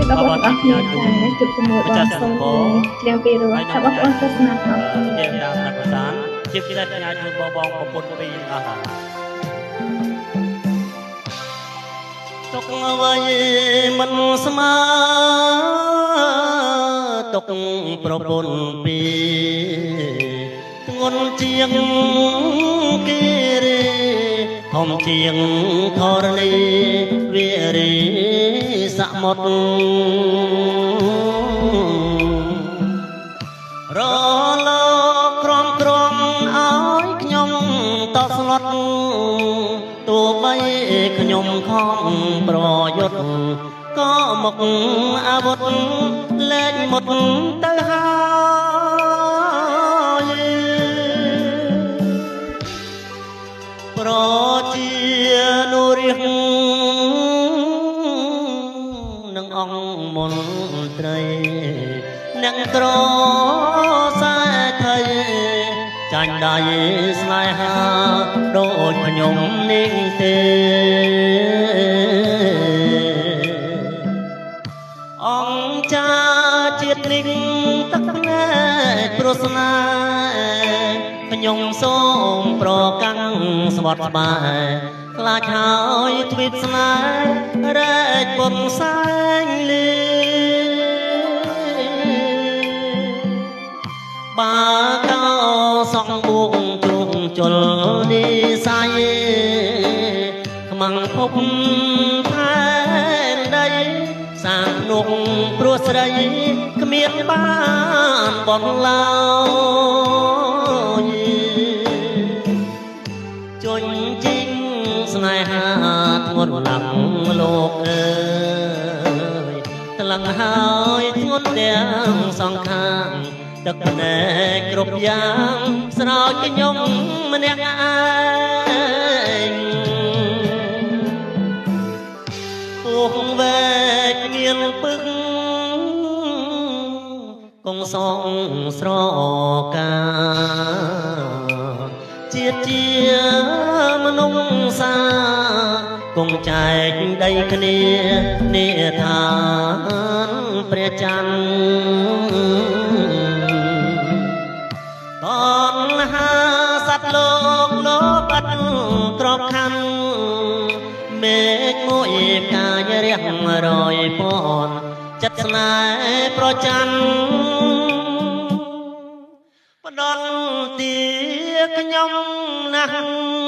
រាបដល់បងប្អូនគ្នាចាជួបជាមួយបងសូមច្រៀងពីរោះថាបងប្អូនទស្សនាផង ជាតាមស្ដាប់សានជាពិសេសផ្ញើជូនបងបងប្រពន្ធពីរអស់ទុកអ្វីមិនស្មើទុកប្រពន្ធពីរធ្ងន់ជាងគិរីធំជាងធរណីវារីសមុទ្ររលោកក្រំក្រំឲ្យខ្ញុំតស្លុតទោះបីខ្ញុំខំប្រយុទ្ធក៏មុខអាវុធលែងមុតទៅហើយប្រជានុរាស្ត្រនិងអង្គមន្ត្រីអ្នកក្រសែថៃចាញ់ដៃស្នេហាដូចខ្ញុំនេះទេអង្គចាជាតិនេះទឹកភ្នែកព្រោះស្នេហ៍ខ្ញុំសូមប្រកាំងស្បត់ស្បាយខ្លាចហើយទ្វីបស្នេហ៍រែកពុំសែងលីបាកោសងបួងជ្រុងជលនិស័យខ្មាំងភពផែនដីសាងនុកព្រោះស្រីគ្មានបានបនឡើយជញ្ជីងស្នេហាធ្ងន់ណាស់លោកអើយថ្លឹងហើយធ្ងន់ទាំងសងខាងទឹកភ្នែកគ្រប់យ៉ាងស្រោចខ្ញុំម្នាក់ឯងពោះវែកងៀនពឹងកងសងស្រកាជាតិជាមនុស្សសាគង់ចែកដីគ្នានិឋានព្រះច័ន្ទតណ្ហាសត្វលោកលោកអត់ក្របខណ្ឌមេឃមួយផ្កាយរះរយពាន់ចិត្តស្នេហ៍ប្រច័នផ្ដន់ទាខ្ញុំណាស់